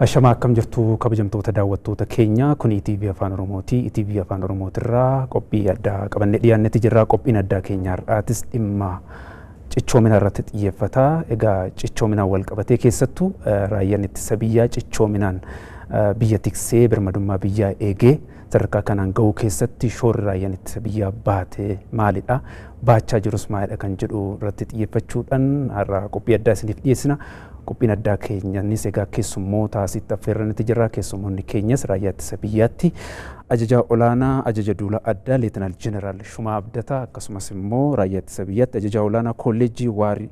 Ashamaa, akkam jirtu kabajamtoota daawwattoota keenya? Kun ETV Afaan Oromooti. ETV Afaan Oromootirraa qophii addaa qabannee dhiyaannetti jirra. Qophiin addaa keenya har'aatis dhimma cichoomina irratti xiyyeeffata. Egaa cichoominaan wal qabatee keessattuu raayyaan ittisa biyyaa cichoominaan biyya tiksee, birmadummaa biyyaa eegee sadarkaa kanaan gahuu keessatti shoorri raayyaan ittisa biyyaa baate maalidha? Baachaa jirus maalidha kan jedhu irratti xiyyeeffachuudhaan har'a qophii addaa isiniif dhiyeessina. Qophiin addaa keenyanis egaa keessummoota asitti affeerranitti jirra. Keessummoonni keenyas raayyaa ittisa biyyaatti ajajaa olaanaa ajaja duula addaa Leetinaal Jeneraal Shumaa Abdataa, akkasumas immoo raayyaa ittisa biyyaatti ajajaa olaanaa kolleejjii Waarii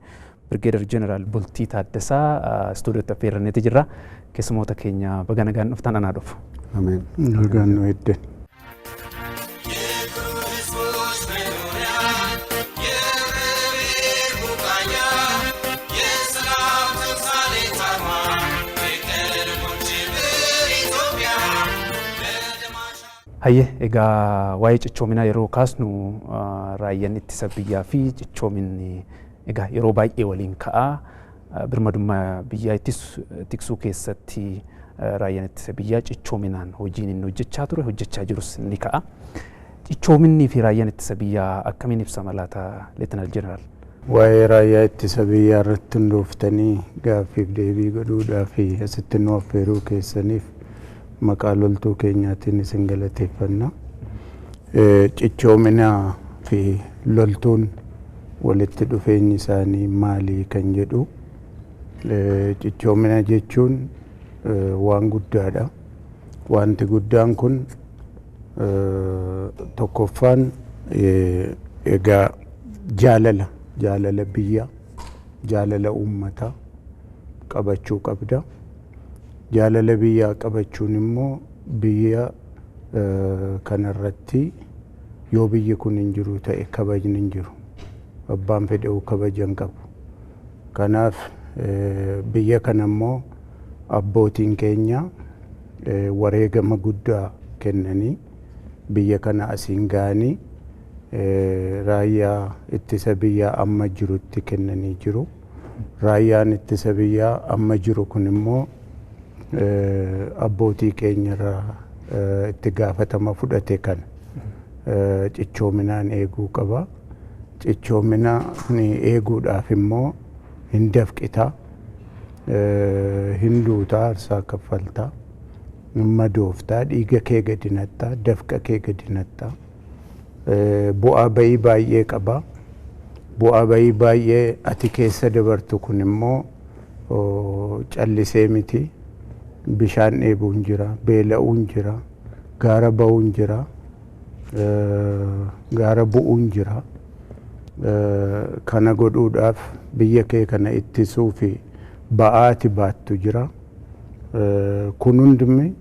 Birgeedar Jeneraal Bultii Taaddasaa istuudiyootti affeerranitti jirra. Keessummoota keenya, baga nagaan dhuftan, anaa dhufu. Ameen. Nagaan nu eedden. Hayyee, egaa waa'ee cichoominaa yeroo kaasnu raayyaan ittisa biyyaa fi cichoominni egaa yeroo baay'ee waliin ka'a. Birmadummaa biyyaa tiksuu keessatti raayyaan ittisa biyyaa cichoominaan hojiin inni hojjechaa ture, hojjechaa jirus ni ka'a. Cichoominnii fi raayyaan ittisa biyyaa akkamiin ibsama laata, Leetinaal Jeneraal? Waa'ee raayyaa ittisa biyyaa irratti hundooftanii gaaffiif deebii godhuudhaa fi asitti nu affeeruu keessaniif maqaa loltuu keenyaatiin isin galateeffanna. Cichoominaa fi loltuun walitti dhufeenyi isaanii maali kan jedhu, cichoomina jechuun waan guddaadha. Wanti guddaan kun tokkoffaan egaa jaalala biyya, jaalala uummataa qabachuu qabda. Jaalala biyyaa qabachuun immoo biyya kanarratti yoo biyyi kun hin jiru ta'e kabajni hin jiru. Abbaan fedhe'u kabaja hin qabu. Kanaaf biyya kana immoo abbootiin keenya wareegama guddaa kennanii biyya kana asiin ga'anii raayyaa ittisa biyyaa amma jirutti kennanii jiru. Raayyaan ittisa biyyaa amma jiru kun immoo abbootii keenyarraa itti gaafatama fudhate kana cichoominaan eeguu qaba. Cichoomina eeguudhaaf immoo hin dafqitaa, hin duutaa, aarsaa kaffaltaa, hin madooftaa, dhiiga kee gadi naxxaa, dafqa kee gadi naxxaa. Bu'aa bayii baay'ee qaba. Bu'aa bayii baay'ee ati keessa dabartu kun immoo callisee miti. Bishaan dheebuun jira, beela'uun jira, gaara ba'uun jira, gaara bu'uun jira. Kana godhuudhaaf biyya kee kana ittisuu fi ba'aa ati baattu jira. Kun hundumi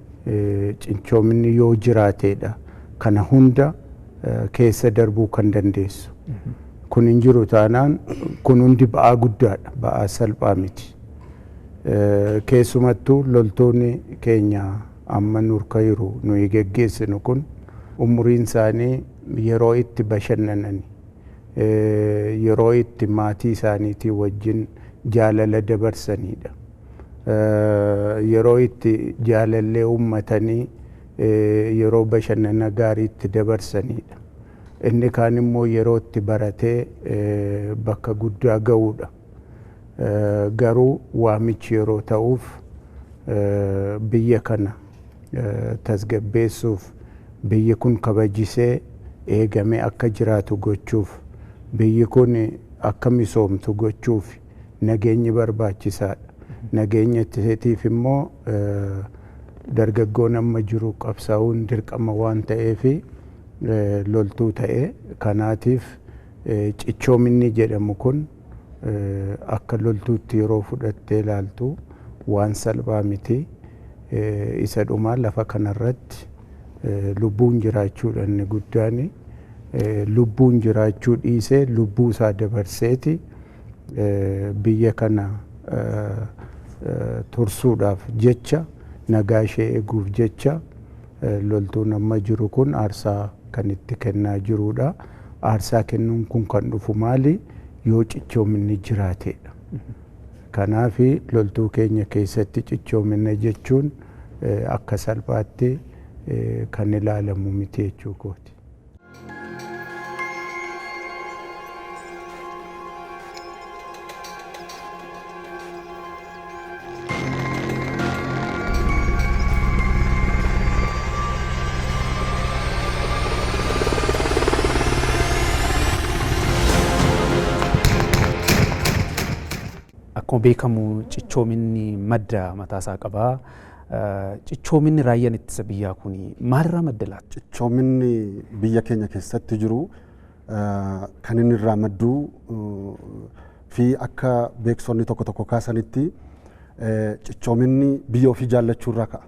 cichoominni yoo jiraateedha kana hunda keessa darbuu kan dandeessu. Kun hin jiru taanaan kun hundi ba'aa guddaadha, ba'aa salphaa miti. Keessumattuu loltoonni keenya amma nurka jiru nuyi geggeessinu kun umuriin isaanii yeroo itti bashannanani, yeroo itti maatii isaaniitii wajjin jaalala dabarsanidha. Yeroo itti jaalallee uummatanii yeroo bashannana gaarii itti dabarsanidha. Inni kaan immoo yeroo itti baratee bakka guddaa ga'uudha. Garuu waamichi yeroo ta'uuf biyya kana tasgabbeessuuf, biyyi kun kabajisee eegamee akka jiraatu gochuuf, biyyi kun akka misoomtu gochuuf nageenyi barbaachisaadha. Nageenya ittisiitiif immoo dargaggoon amma jiru qabsaa'uun dirqama waan ta'eef loltuu ta'e. Kanaatiif cichoominni jedhamu kun akka loltuutti yeroo fudhattee ilaaltu waan salphaa miti. Isa dhumaa lafa kanarratti lubbuun jiraachuudha inni guddaan. Lubbuun jiraachuu dhiisee lubbuu isaa dabarseeti biyya kana tursuudhaaf jecha, nagaa ishee eeguuf jecha loltuun amma jiru kun aarsaa kan itti kennaa jirudha. Aarsaa kennuun kun kan dhufu maali? Yoo cichoominni jiraateedha. Kanaaf loltuu keenya keessatti cichoomina jechuun akka salphaatti kan ilaalamu miti jechuu kooti. Akkuma beekamu cichoominni madda mataasaa qaba. Cichoominni raayyaan ittisa biyyaa kun maalirraa madda laata? Cichoominni biyya keenya keessatti jiru kan inni irraa maddu fi akka beeksonni tokko tokko kaasanitti cichoominni biyya ofii jaallachuu irraa ka'a.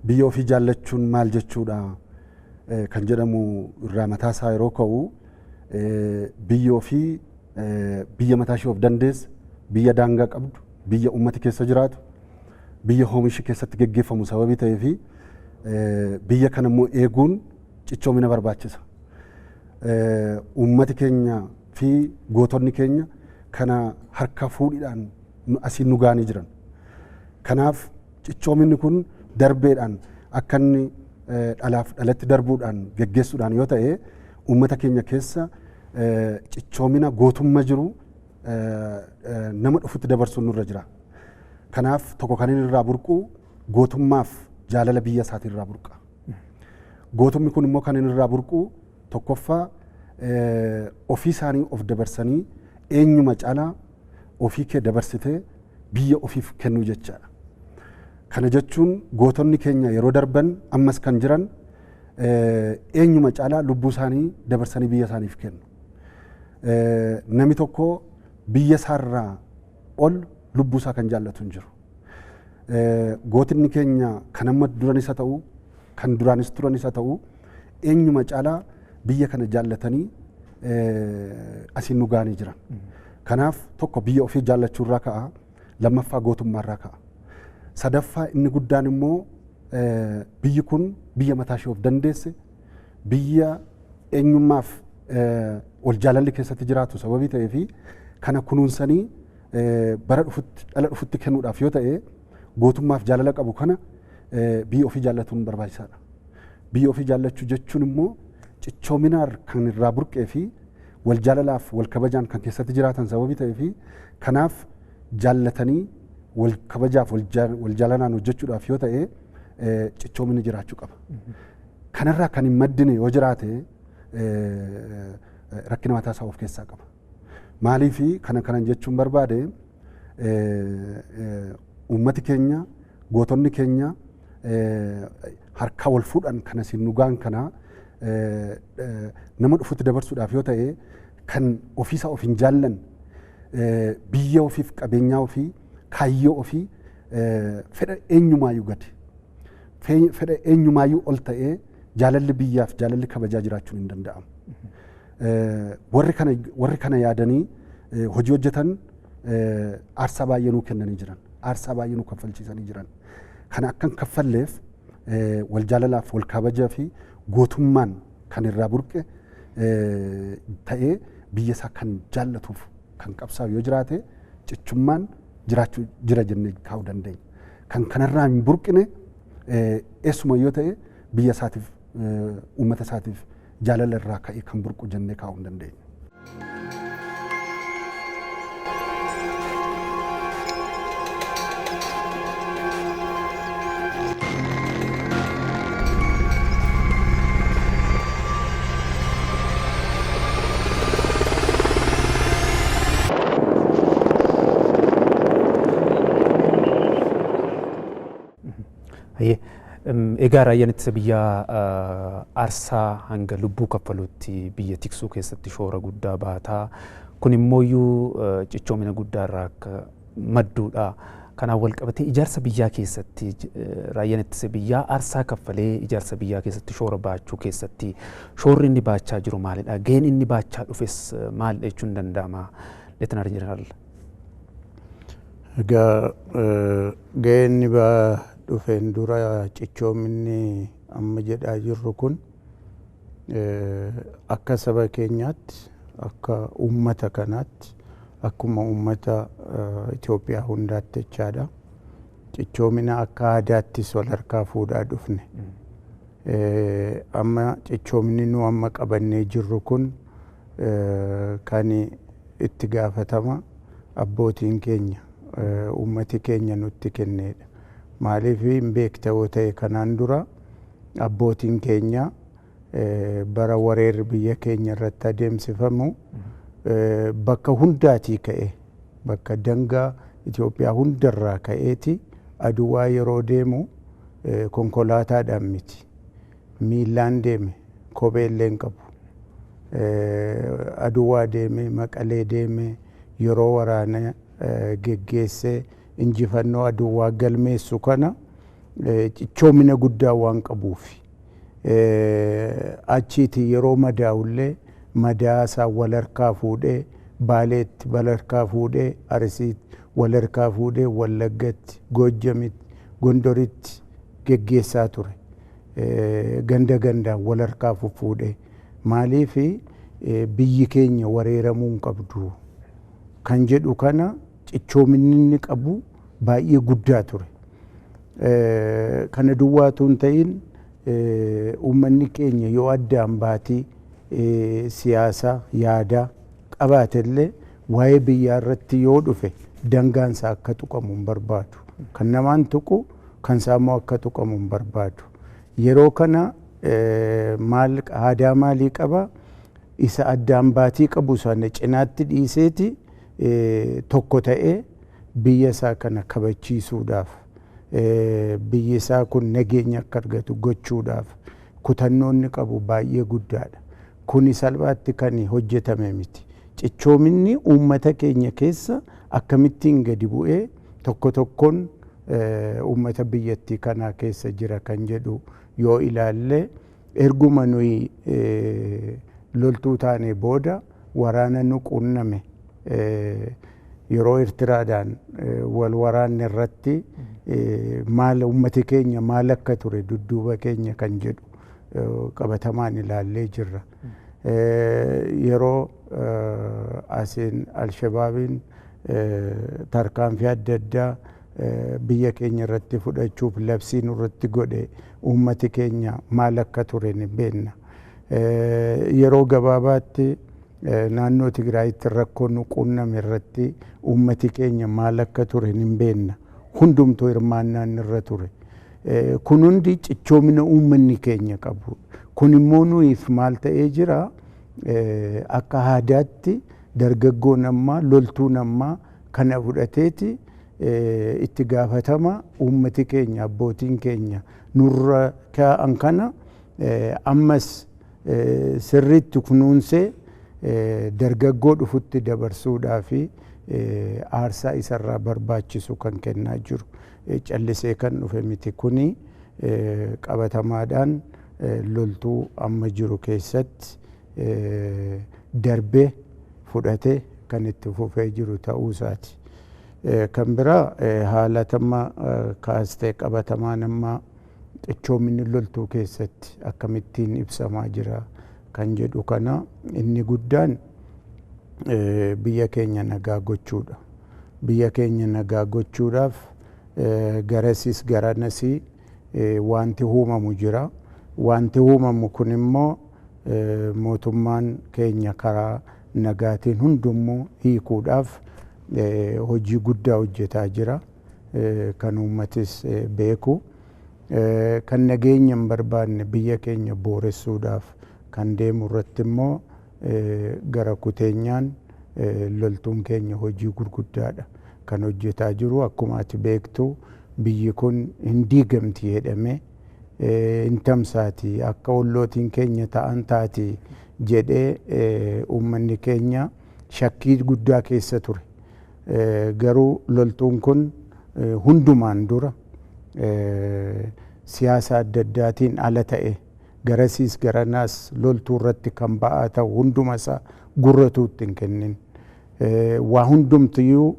Biyya ofii jaallachuun maal jechuudha kan jedhamu irraa mataasaa yeroo ka'u, biyya ofii biyya mataa ishee of dandeesse, biyya daangaa qabdu, biyya uummati keessa jiraatu, biyya oomishi keessatti geggeeffamu sababii ta'ee fi biyya kana immoo eeguun cichoomina barbaachisa. Uummati keenya fi gootonni keenya kana harka fuudhiidhaan asiin nu ga'anii jiran. Kanaaf cichoominni kun darbeedhaan akka inni dhalaaf dhalatti darbuudhaan geggeessuudhaan yoo ta'e, uummata keenya keessa cichoomina gootummaa jiru nama dhufutti dabarsuun nurra jira. Kanaaf tokko kan inni irraa burqu gootummaaf jaalala biyya isaatii irraa burqa. Gootummi kun immoo kan inni irraa burqu tokkoffaa ofii isaanii of dabarsanii, eenyuma caalaa ofii kee dabarsitee biyya ofiif kennuu jechaadha. Kana jechuun gootonni keenya yeroo darban ammas kan jiran eenyuma caalaa lubbuu isaanii dabarsanii biyya isaaniif kennu. Namni tokko biyya isaarraa ol lubbuu isaa kan jaallatu hin jiru. Gootonni keenya kan amma duranis haa ta'u, kan duraanis turanis haa ta'u, eenyuma caalaa biyya kana jaallatanii asiin nu ga'anii jiran. Kanaaf tokko biyya ofii jaallachuu irraa ka'a, lammaffaa gootummaa irraa ka'a. Sadaffaa inni guddaan immoo biyyi kun biyya mataa ishee of dandeesse, biyya eenyummaaf wal jaalalli keessatti jiraatu sababii ta'ee fi kana kunuunsanii bara dhufutti dhala dhufutti kennuudhaaf yoo ta'e, gootummaaf jaalala qabu kana biyya ofii jaallatuun barbaachisaadha. Biyya ofii jaallachuu jechuun immoo cichoominaan kan irraa burqee fi wal jaalalaaf wal kabajaan kan keessatti jiraatan sababii ta'ee fi kanaaf jaallatanii wal kabajaaf wal jaalalaan hojjechuudhaaf yoo ta'e, cichoominni jiraachuu qaba. Kanarraa kan hin maddine yoo jiraate rakkina mataa isaa of keessaa qaba. Maaliifi kana kanan jechuun barbaade, uummati keenya, gootonni keenya harkaa wal fuudhan kana siin nu ga'an kana nama dhufutti dabarsuudhaaf yoo ta'e, kan ofiisaa of hin jaallan, biyya ofiif, qabeenyaa ofii, kaayyoo ofii fedha eenyumaayyuu gadi, fedha eenyumaayyuu ol ta'ee jaalalli biyyaaf jaalalli kabajaa jiraachuun hin danda'amu. Warri kana yaadanii hojii hojjetan aarsaa baay'ee nuu kennanii jiran, aarsaa baay'ee nuu kaffalchiisanii jiran. Kana akka hin kaffalleef wal jaalalaaf wal kabajaa fi gootummaan kan irraa burqe ta'ee biyya isaa kan jaallatuuf kan qabsaa'u yoo jiraate, cichummaan jiraachuu jira jennee kaa'uu dandeenya. Kan kanarraa hin burqine eessuma yoo ta'e biyya isaatiif, uummata isaatiif jaalala irraa ka'ee kan burqu jennee kaa'uu hin dandeenya. Egaa raayyaan ittisa biyyaa aarsaa hanga lubbuu kaffaluutti biyya tiksuu keessatti shoora guddaa baataa. Kun immoo cichoomina guddaa irraa akka madduudha. Kanaan wal qabatee ijaarsa biyyaa keessatti raayyaan ittisa biyyaa aarsaa kaffalee ijaarsa biyyaa keessatti shoora baachuu keessatti shoorri inni baachaa jiru maalidha? Gaheen inni baachaa dhufes maalidha jechuun danda'ama? Leetinaar Jeneraal. Egaa gaheen inni dhufeen dura, cichoominni amma jedhaa jirru kun akka saba keenyaatti, akka uummata kanaatti, Akkuma uummata Itoophiyaa hundaatti jechaadha. Cichoomina akka aadaattis wal harkaa fuudhaa dhufne. Amma cichoomni nu amma qabannee jirru kun kan itti gaafatama abbootiin keenya uummati keenya nutti kenneedha. Maaliif hin beekta yoo ta'e kanaan dura abbootiin keenya bara wareerri biyya keenya irratti adeemsifamu bakka hundaatii ka'e bakka dangaa Itoophiyaa hundarraa ka'eeti Aduwaa yeroo deemu konkolaataadhaan miti. Miillaan deeme, kophee illee hin qabu. Aduwaa deeme, Maqalee deeme, yeroo waraana geggeessee injifannoo Aduwaa galmeessu kana cichoomina guddaa waan qabuufi. Achiiti yeroo madaa'ullee madaa isaa wal harkaa fuudhee Baaleetti wal harkaa fuudhee Arsiitti wal harkaa fuudhee Wallaggatti, Goojjamitti, Gondoritti geggeessaa ture. Ganda gandaan wal harkaa fuudhee maaliif biyyi keenya wareeramuu hin qabdu kan jedhu kana cichoominni inni qabu baay'ee guddaa ture. Kana duwwaatu hin ta'in uummanni keenya yoo addaan baatii siyaasaa yaadaa qabaatellee waa'ee biyyaa irratti yoo dhufe dangaan isaa akka tuqamu hin barbaadu. Kan namaan tuqu kan isaa immoo akka tuqamu hin barbaadu. Yeroo kana maal aadaa maalii qaba? Isa addaan baatii qabu sana cinaatti dhiiseeti tokko ta'ee biyya isaa kana kabachiisuudhaaf biyyi isaa kun nageenya akka argatu gochuudhaaf kutannoonni qabu baay'ee guddaadha. Kuni salphaatti kan hojjetame miti. Cichoominni uummata keenya keessa akkamittiin gadi bu'ee tokko tokkoon uummata biyyattii kanaa keessa jira kan jedhu yoo ilaalle erguma nuyi loltuu taane booda waraana nu quunname yeroo Eertiraadhaan wal waraanne irratti maal uummati keenya maal akka ture dudduuba keenya kan jedhu qabatamaan ilaallee jirra. Yeroo asiin Alshabaabiin tarkaanfii adda addaa biyya keenya irratti fudhachuuf labsii nurratti godhe uummati keenya maal akka ture ni beekna. Yeroo gabaabaatti naannoo Tigraayitti rakkoo nu quunname irratti uummati keenya maal akka ture ni beekna. Hundumtuu hirmaannaan irra ture. Kun hundi cichoomina uummanni keenya qabu. Kun immoo nuyiif maal ta'ee jira? Akka aadaatti dargaggoon ammaa loltuun ammaa kana fudhateeti itti gaafatama uummati keenya abbootiin keenya nurra kaa'an kana ammas sirriitti kunuunsee dargaggoo dhufutti dabarsuudhaa fi aarsaa isarraa barbaachisu kan kennaa jiru. Callisee kan dhufe miti kuni qabatamaadhaan loltuu amma jiru keessatti darbee fudhatee kan itti fufee jiru ta'uu isaati. Kan biraa haalatama kaastee qabatamaan amma cichoominni loltuu keessatti akkamittiin ibsamaa jira kan jedhu kana inni guddaan biyya keenya nagaa gochuudha. Biyya keenya nagaa gochuudhaaf garasis garanasii wanti uumamu jira. Wanti uumamu kun immoo mootummaan keenya karaa nagaatiin hundumuu hiikuudhaaf hojii guddaa hojjetaa jira. Kan uummatis beeku. Kan nageenya hin barbaanne biyya keenya booressuudhaaf kan deemu irratti immoo gara kuteenyaan loltuun keenya hojii gurguddaadha kan hojjetaa jiru. Akkuma ati beektu biyyi kun hin diigamti jedhamee hin tamsaati akka ollootiin keenya ta'an taati jedhee uummanni keenya shakkii guddaa keessa ture. Garuu loltuun kun hundumaan dura siyaasa adda addaatiin ala ta'e garasiis garanaas loltuu irratti kan ba'aa ta'u hunduma isaa gurratuutti hin kennin. Waa hundumtiyyuu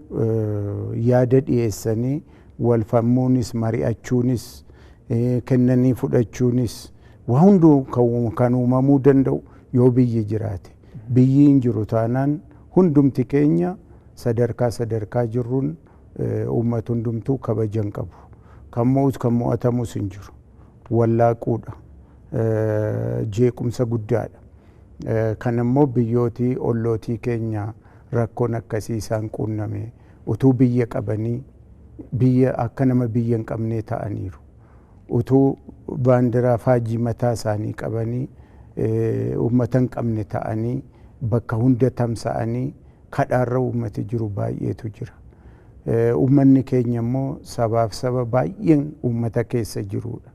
yaada dhiyeessanii wal falmuunis mari'achuunis kennanii fudhachuunis waa hunduu kan uumamuu danda'u yoo biyyi jiraate. Biyyi hin jiru taanaan hundumti keenya Sadarkaa sadarkaa jirruun uummata hundumtuu kabaja hin qabu. Kan mo'us kan mo'atamus hin jiru. Wallaaquudha. Jeequmsa guddaadha. Kan immoo biyyootii ollootii keenya rakkoon akkasii isaan quunname utuu biyya qabanii biyya akka nama biyya hin qabnee ta'aniiru. Utuu baandiraa faajii mataa isaanii qabanii uummata hin qabne ta'anii bakka hunda tamsa'anii kadhaarra uummati jiru baay'eetu jira. Uummanni keenya immoo sabaaf saba baay'een uummata keessa jirudha.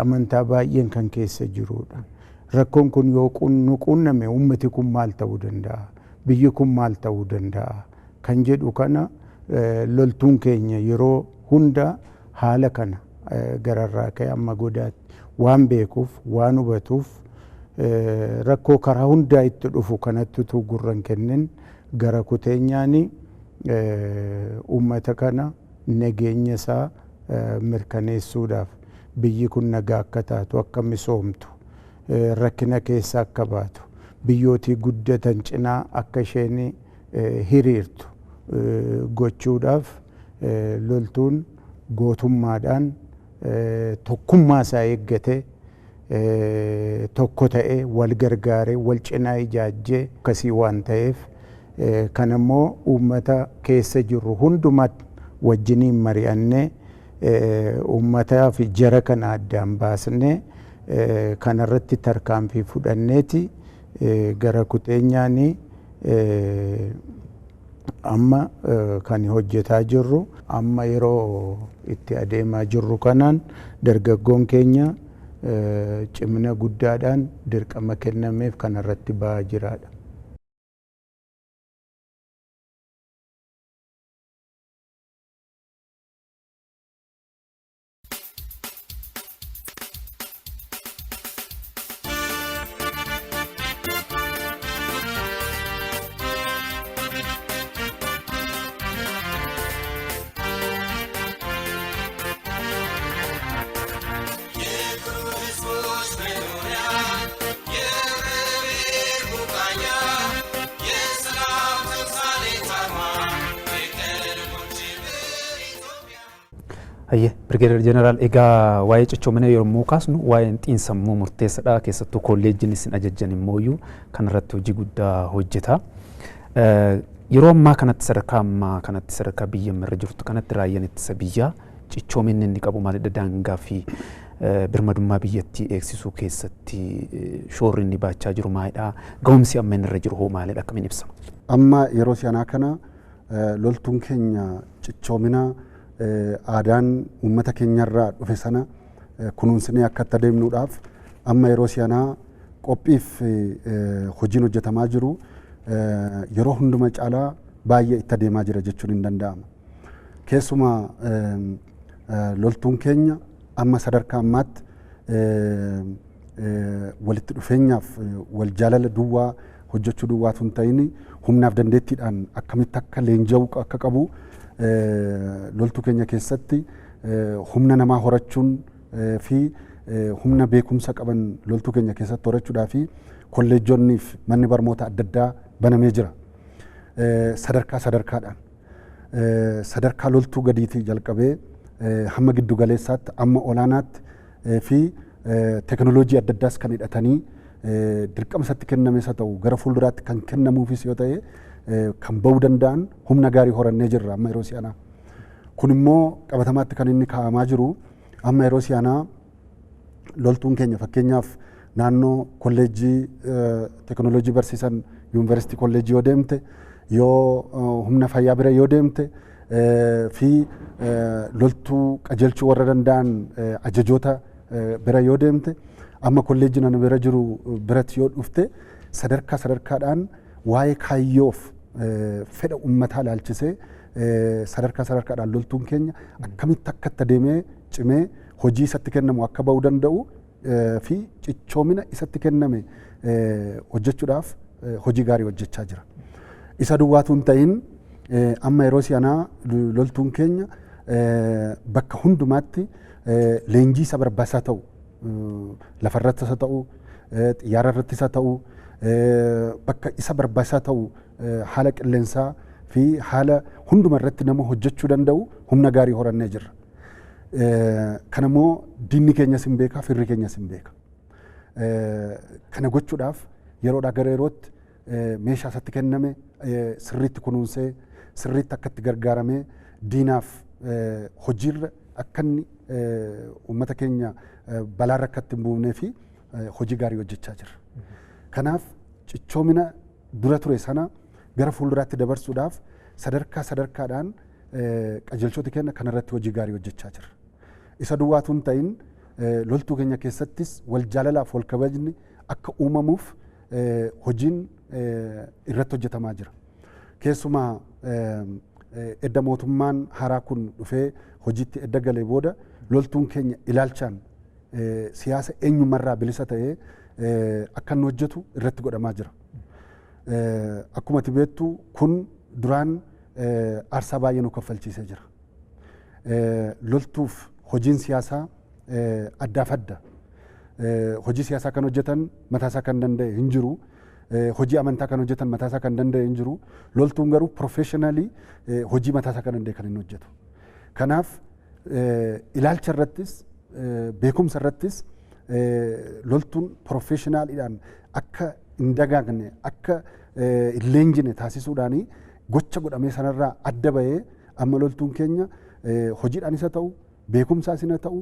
Amantaa baay'een kan keessa jirudha. Rakkoon kun yoo nu quunname uummati kun maal ta'uu danda'a? Biyyi kun maal ta'uu danda'a? Kan jedhu kana loltuun keenya yeroo hunda haala kana gararraa ka'e amma godaatti waan beekuuf waan hubatuuf rakkoo karaa hundaa itti dhufu kanatti utuu gurra hin kennin gara kuteenyaani uummata kana nageenya isaa mirkaneessuudhaaf biyyi kun nagaa akka taatu akka misoomtu rakkina keessa akka baatu biyyootii guddatan cinaa akka isheen hiriirtu gochuudhaaf loltuun gootummaadhaan tokkummaa isaa eeggatee tokko ta'ee wal gargaaree wal cinaa ijaajjee akkasii waan ta'eef kan immoo uummata keessa jirru hundumaa wajjiniin mari'annee uummataa fi jara kana addaan baasnee kanarratti tarkaanfii fudhanneeti gara kuteenyaanii amma kan hojjetaa jirru amma yeroo itti adeemaa jirru kanaan dargaggoon keenya cimina guddaadhaan dirqama kennameef kanarratti ba'aa jiraadha. Hayyee Birgeedar Jeneraal, egaa waa'ee cichoomina yommuu kaasnu waa'een xiinsammuu murteessaadha. Keessattuu kolleejjiin isin ajajjan immooyyuu kanarratti hojii guddaa hojjeta. Yeroo ammaa kanatti sadarkaa ammaa kanatti sadarkaa biyya irra jirtu kanatti raayyaan ittisa biyyaa cichoominni inni qabu maalidha? Daangaa fi birmadummaa biyyattii eegsisuu keessatti shoorri inni baachaa jiru maalidha? Ga'umsi amma inni irra jiru hoo maalidha? Akkamiin ibsama? Amma yeroo si'anaa kana loltuun keenya cichoomina aadaan uummata keenyarraa dhufe sana kunuunsinee akka itti adeemnuudhaaf amma yeroo si'anaa qophiif hojiin hojjetamaa jiru yeroo hunduma caalaa baay'ee itti adeemaa jira jechuun hin danda'ama. Keessumaa loltuun keenya amma sadarkaa ammaatti walitti dhufeenyaaf wal jaalala duwwaa hojjechuu duwwaatu hin ta'in humnaaf dandeettiidhaan akkamitti akka leenji'uu akka qabu loltuu keenya keessatti humna namaa horachuun fi humna beekumsa qaban loltuu keenya keessatti horachuudhaa fi kolleejjonnii fi manni barnoota adda addaa banamee jira. Sadarkaa sadarkaadhaan sadarkaa loltuu gadiitii jalqabee hamma giddu galeessaatti amma olaanaatti fi teknooloojii adda addaas kan hidhatanii dirqama isatti kennames haa ta'u gara fuulduraatti kan kennamuufis yoo ta'e kan ba'uu danda'an humna gaarii horannee jirra amma yeroo si'anaa. Kun immoo qabatamaatti kan inni kaa'amaa jiru amma yeroo si'anaa loltuun keenya fakkeenyaaf naannoo kolleejjii teknooloojii barsiisan yuunivarsiitii kolleejjii yoo deemte yoo humna fayyaa bira yoo deemte fi loltuu qajeelchuu warra danda'an ajajoota bira yoo deemte amma kolleejjii nana bira jiru biratti yoo dhufte sadarkaa sadarkaadhaan waa'ee kaayyoof fedha uummataa ilaalchisee sadarkaa sadarkaadhaan loltuun keenya akkamitti akka itti adeemee cimee hojii isatti kennamu akka ba'uu danda'u fi cichoomina isatti kenname hojjechuudhaaf hojii gaarii hojjechaa jira. Isa duwwaatu hin ta'in amma yeroo si'anaa loltuun keenya bakka hundumaatti leenjii isa barbaachisaa ta'u lafarrattis haa ta'u xiyyaara irrattis haa ta'u bakka isa barbaachisaa ta'u haala qilleensaa fi haala hunduma irratti nama hojjechuu danda'u humna gaarii horannee jirra. Kanammoo diinni keenyas hin beeka, firri keenyas hin beeka. Kana gochuudhaaf yeroodhaa gara yerootti meeshaa isatti kenname sirriitti kunuunsee sirriitti akka itti gargaaramee diinaaf hojiirra akka inni uummata keenya balaarra akka itti hin buufnee fi hojii gaarii hojjechaa jirra. Kanaaf cichoomina dura ture sana gara fuulduraatti dabarsuudhaaf sadarkaa sadarkaadhaan qajeelchota keenya kanarratti hojii gaarii hojjechaa jirra. Isa duwwaatu hin ta'in loltuu keenya keessattis wal jaalalaaf wal kabajni akka uumamuuf hojiin irratti hojjetamaa jira. Keessumaa edda mootummaan haaraa kun dhufee hojiitti edda galee booda loltuun keenya ilaalchaan siyaasa eenyumarraa bilisa ta'ee akka inni hojjetu irratti godhamaa jira. Akkuma ati beektu kun duraan aarsaa baay'ee nu kaffalchiisee jira. Loltuuf hojiin siyaasaa addaaf adda. Hojii siyaasaa kan hojjetan mataasaa kan danda'e hin jiru. Hojii amantaa kan hojjetan mataasaa kan danda'e hin jiru. Loltuun garuu professionally hojii mataasaa kan danda'e kan inni hojjetu. Kanaaf ilaalcha irrattis beekumsa irrattis loltuun professionaaliidhaan akka hin dagaagne akka hin leenjine taasisuudhaan gocha godhamee sanarraa adda bahee amma loltuun keenya hojiidhaan isa ta'u beekumsaas isa ta'u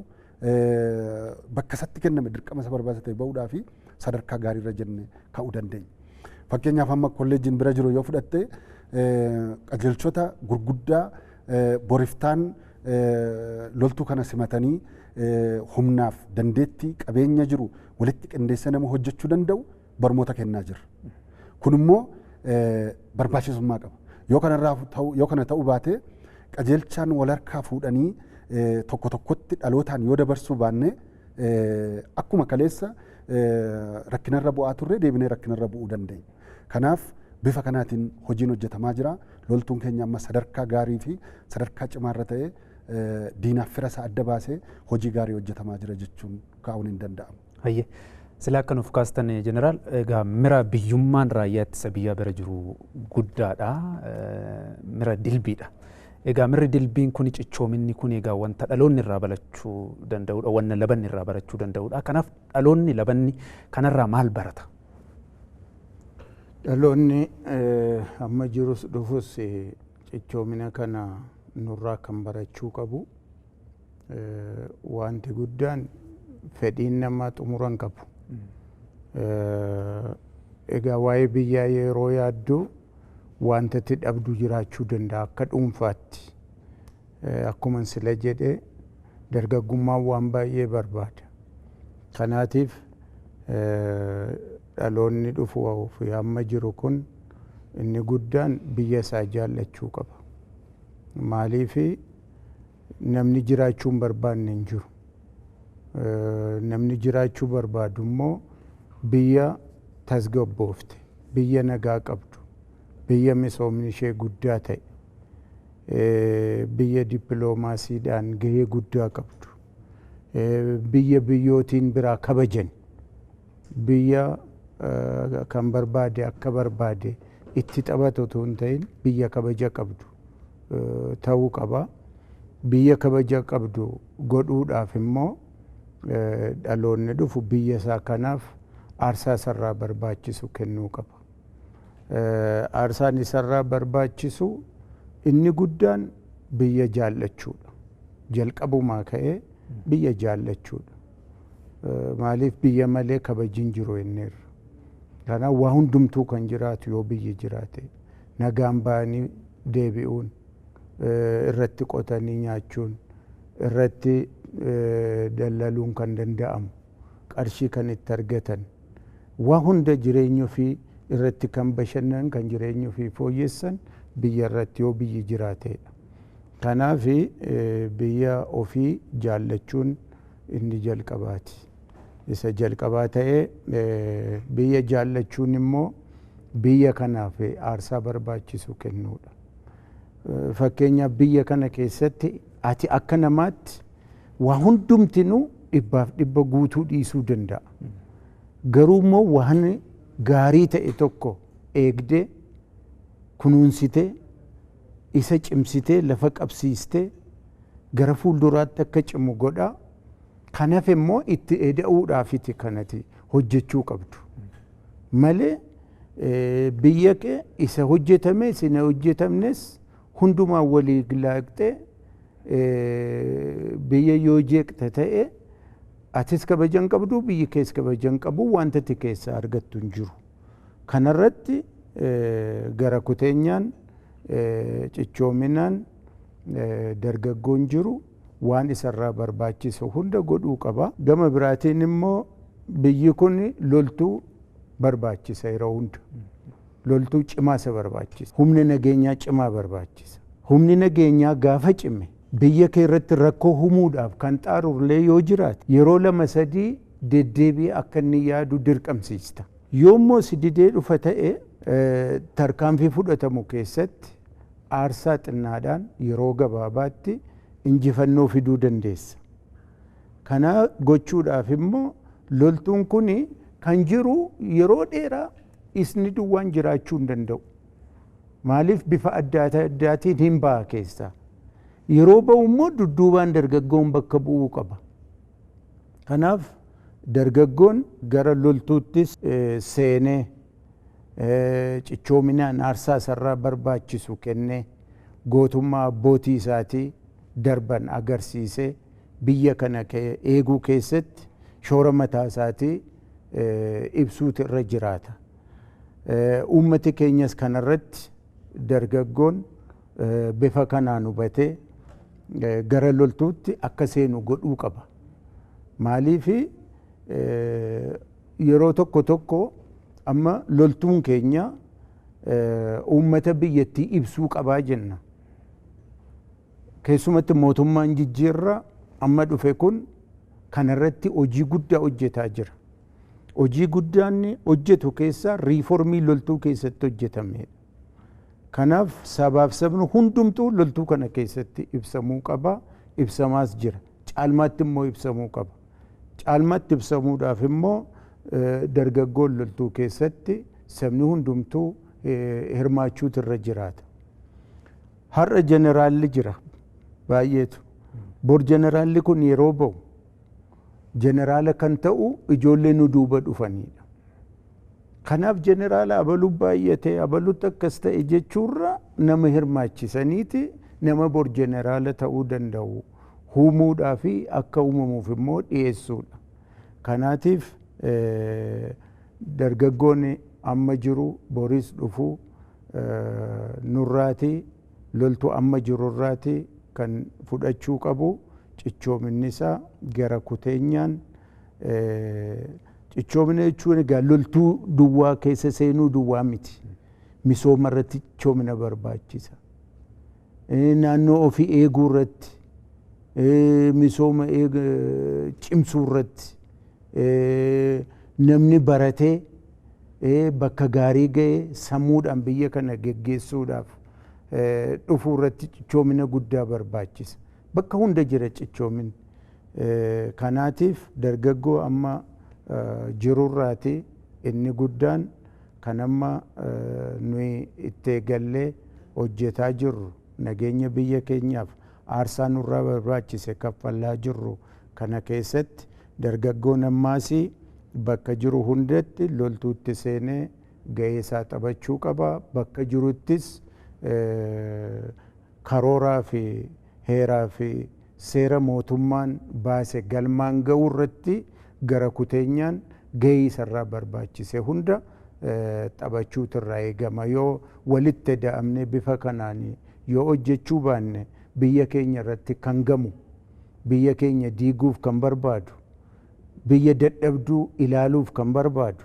bakka isatti kenname dirqama isa barbaachisa ta'e bahuudhaa fi sadarkaa gaariirra jenne ka'uu dandeenya. Fakkeenyaaf amma kolleejjiin bira jiru yoo fudhatte qajeelchota gurguddaa boriftaan loltuu kana simatanii humnaaf dandeettii qabeenya jiru walitti qindeessee nama hojjechuu danda'u barmoota kennaa jirra. Kun immoo barbaachisummaa qaba. Yoo kana ta'uu baate qajeelchaan wal harkaa fuudhanii tokko tokkotti dhalootaan yoo dabarsuu baanne akkuma kaleessa rakkinarra bu'aa turre deebinee rakkinarra bu'uu dandeenya. Kanaaf bifa kanaatiin hojiin hojjetamaa jira. Loltuun keenya amma sadarkaa gaarii fi sadarkaa cimaarra ta'ee diinaaf fira isaa adda baasee hojii gaarii hojjetamaa jira jechuun kaa'uun hin danda'amu. Hayyee. Sila akka nuuf kaastan jeneraal, egaa mira biyyummaan raayyaa ittisa biyyaa bira jiru guddaadha. Mira dilbiidha. Egaa mirri dilbiin kun cichoominni kun egaa wanta dhaloonni irraa barachuu danda'udha, wanna labanni irraa barachuu danda'udha. Kanaaf dhaloonni labanni kanarraa maal barata? Dhaloonni amma jirus dhufus cichoomina kana nurraa kan barachuu qabu. Wanti guddaan fedhiin namaa xumura hin qabu. Egaa waa'ee biyyaa yeroo yaaddu wanta itti dhabdu jiraachuu danda'a akka dhuunfaatti. Akkuma sila jedhe dargaggummaan waan baay'ee barbaada. Kanaatiif dhaloonni dhufu fi amma jiru kun inni guddaan biyya isaa jaallachuu qaba. Maaliif namni jiraachuu hin barbaanne hin jiru. Namni jiraachuu barbaadu immoo biyya tasgabboofte, biyya nagaa qabdu, biyya misoomni ishee guddaa ta'e, biyya dippiloomaasiidhaan gahee guddaa qabdu, biyya biyyootiin biraa kabajan, biyya kan barbaade akka barbaade itti taphatu otoo hin ta'in biyya kabaja qabdu ta'uu qaba. Biyya kabaja qabdu godhuudhaaf immoo dhaloonni dhufu biyya isaa kanaaf aarsaa isarraa barbaachisu kennuu qaba. Aarsaan isarraa barbaachisu inni guddaan biyya jaallachuudha. Jalqabumaa ka'ee biyya jaallachuudha. Maaliif biyya malee kabajiin jiru inniirra. Kanaaf waa hundumtuu kan jiraatu yoo biyyi jiraate nagaan ba'anii deebi'uun irratti qotanii nyaachuun irratti dallaluun kan danda'amu qarshii kan itti argatan waa hunda jireenya ofii irratti kan bashannanan kan jireenya ofii fooyyessan biyya irratti yoo biyyi jiraateedha. Kanaaf biyya ofii jaallachuun inni jalqabaati. Isa jalqabaa ta'ee biyya jaallachuun immoo biyya kanaaf aarsaa barbaachisu kennuudha. Fakkeenyaaf biyya kana keessatti ati akka namaatti waa hundumtinuu 100% guutuu dhiisuu danda'a. Garuu immoo waan gaarii ta'e tokko eegdee Kunuunsitee, isa cimsitee, lafa qabsiistee gara fuulduraatti akka cimu godhaa. Kanaaf immoo itti eda'uudhaafiti kanati hojjechuu qabdu. Malee biyya kee isa hojjetame isa hin hojjetamnes hundumaa walii laaqxee biyya yoo jeeqxe ta'e, atis kabaja hin qabdu, biyyi kees kabaja hin qabu, wanta ati keessaa argattu hin jiru. Kanarratti gara kuteenyaan, cichoominaan dargaggoon jiru waan isarraa barbaachisu hunda godhuu qaba. Gama biraatiin immoo biyyi kun loltuu barbaachisa yeroo hunda. Loltuu cimaa isa barbaachisa. Humni nageenyaa cimaa barbaachisa. Humni nageenyaa gaafa cime, biyya kee irratti rakkoo humuudhaaf kan xaarullee yoo jiraate, yeroo lama sadii deddeebi'ee akka inni yaadu dirqamsiista. Yoommoo si didee dhufa ta'e, tarkaanfii fudhatamu keessatti aarsaa xinnaadhaan yeroo gabaabaatti injifannoo fiduu dandeessa. Kana gochuudhaaf immoo loltuun kun kan jiru yeroo dheeraa isni duwwaan jiraachuu hin danda'u. Maaliif? Bifa adda addaatiin hin ba'a keessaa. Yeroo ba'u immoo dudduubaan dargaggoon bakka bu'uu qaba. Kanaaf dargaggoon gara loltuuttis seenee, cichoominaan aarsaa isarraa barbaachisu kennee, gootummaa abbootii isaatii darban agarsiisee, biyya kana eeguu keessatti shoora mataa isaatii ibsuutu irra jiraata. Uummati keenyas kanarratti dargaggoon bifa kanaan hubatee gara loltuutti akka seenu godhuu qaba. Maaliifi, yeroo tokko tokko amma loltuun keenya uummata biyyattii ibsuu qabaa jenna. Keessumatti mootummaan jijjiirraa amma dhufe kun kanarratti hojii guddaa hojjetaa jira. Hojii guddaan hojjetu keessaa riiformii loltuu keessatti hojjetamedha. Kanaaf sabaaf sabni hundumtuu loltuu kana keessatti ibsamuu qaba, ibsamaas jira. Caalmaatti immoo ibsamuu qaba. Caalmaatti ibsamuudhaaf immoo dargaggoon loltuu keessatti sabni hundumtuu hirmaachuutu irra jiraata. Har'a jeneraalli jira baay'eetu. Bor jeneraalli kun yeroo ba'u, jeneraala kan ta'u ijoollee nu duuba dhufanidha. Kanaaf jeneraala abaluu baay'ate, abaluutti akkas ta'e jechuurra, nama hirmaachisaniiti nama bor jeneraala ta'uu danda'u uumuudhaa fi akka uumamuuf immoo dhiyeessuudha. Kanaatiif dargaggoonni amma jiru, boris dhufu, nurraatii loltuu amma jirurraatii kan fudhachuu qabu cichoominni isaa gara kuteenyaan. Cichoomina jechuun egaa loltuu duwwaa keessa seenuu duwwaa miti. Misooma irratti cichoomina barbaachisa. Naannoo ofii eeguu irratti, misooma cimsuu irratti, namni baratee bakka gaarii ga'ee sammuudhaan biyya kana geggeessuudhaaf dhufuu irratti cichoomina guddaa barbaachisa. Bakka hunda jira cichoominni. Kanaatiif dargaggoo amma jirurraati inni guddaan kan amma nuyi itti eegallee hojjetaa jirru, nageenya biyya keenyaaf aarsaa nurraa barbaachise kaffalaa jirru kana keessatti dargaggoon ammaas bakka jiru hundatti loltuutti seenee ga'ee isaa taphachuu qaba. Bakka jiruttis karooraa fi heeraa fi seera mootummaan baase galmaan ga'uu irratti gara kuteenyaan ga'ee isarraa barbaachise hunda taphachuutu irraa eegama. Yoo walitti da'amnee bifa kanaan yoo hojjechuu baanne, biyya keenya irratti kan gamu, biyya keenya diiguuf kan barbaadu, biyya dadhabduu ilaaluuf kan barbaadu,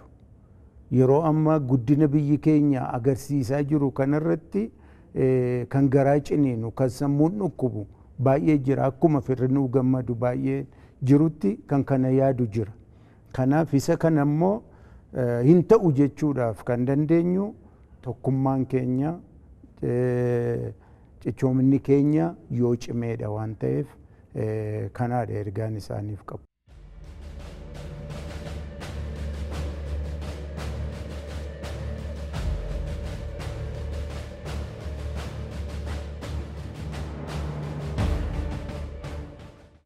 yeroo ammaa guddina biyyi keenya agarsiisaa jiru kanarratti kan garaa ciniinu, kan sammuun dhukkubu baay'ee jira. Akkuma firri nuu gammadu baay'ee jirutti kan kana yaadu jira. Kanaaf isa kana immoo hin ta'u jechuudhaaf kan dandeenyu tokkummaan keenya, cichoominni keenya yoo cimeedha waan ta'eef, kanaadha ergaan isaaniif qabu.